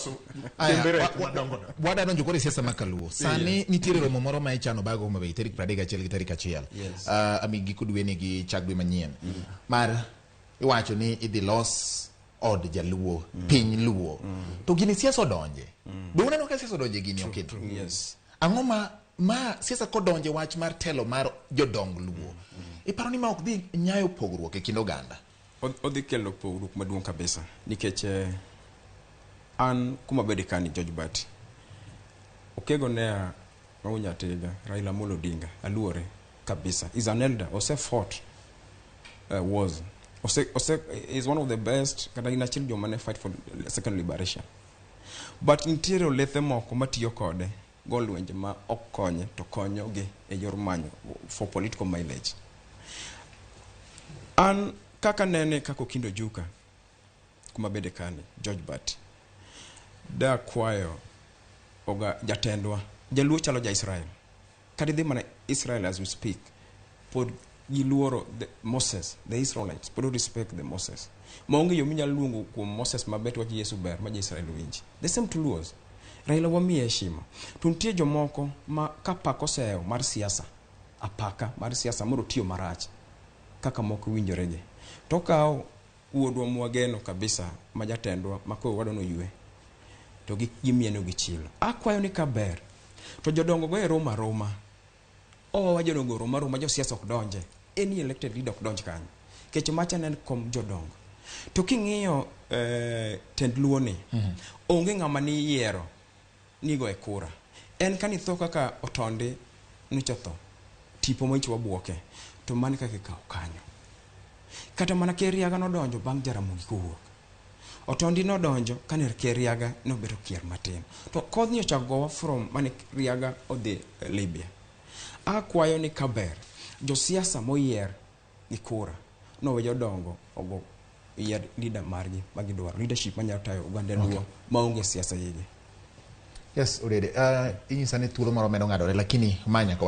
Loso Aya, kembe rech madongo dongo. Wadwa donjo koro e siasa ma kaluo. Sani nitiere romo moro ma ichano bag Homa Bay tarik 31 gi tarik 1. Yes. Ami giko dweni gi chak dwe manyien. Mar iwacho ni idhi los od jaluo, piny luo. To gini siasa odonje. Be uneno ka siasa odonje gini Okindo? Yes. Ang'o ma siasa kodonje wach mar telo mar jodong luo? Iparo ni ma ok dhi nyayo pogruok e kind oganda? Odhi kelo pogruok maduong' kabisa nikech an kuma bede kani George Bati Okego nea Maunyatega Raila Amolo Odinga aluore kabisa, is an elder, ose fought wars, ose is one of the best, kata gin achiel joma ne fight for second liberation, but nitiere olethe moko matiyo kode go lwenje ma ok konye to konyogi e yor manyo for political mileage. An kaka nene kaka Okindo Juka kuma bede kani George Bati da kwayo oga jatendwa jaluo chalo ja Israel, kata idhi mana Israel as we speak, pod giluoro the Moses. The Israelites pod respect the Moses maonge yo minyalo luongo kuom Moses maber to wach Yesu ber ma ja-Israel winji. The same to Luos. Raila wamiye heshima, to nitie jomoko ma ka pak oseyo mar siasa, apaka mar siasa moro tiyo marach kaka moko winjore gi to okawo wuodwa mwageno kabisa ma jatendwa ma koro wadwa noywe to gimieno gi chilo. Akwayo ni kaber to jodongo go e roma aroma owawa, jodongo roma aroma, josiasa ok donje, any elected leader ok donj kanyo kech macha ne en kom jodongo. To king'iyo tend luo ni onge ng'ama niyiero nigo e kura, en kanitho kaka otondi nicho tho tipo moicho wabuoke to mano kaka ikawo kanyo. Kata mana Ker Riaga nodonjo bang' Jaramogi kowuok. Otondi nodonjo kane Ker Riaga nobedo kier matin, to kodhni ochako gowa from mane Riaga odhi Libya. Akwayo ni kaber josiasa moyier gi kura nowe jodongo ogo yier leader margi magidwaro, leadership manyalo tayo oganda luo maonge siasa igi. Yes, Odede. Inyisa ni thuolo moro medo ng'adore, lakini ma nyaka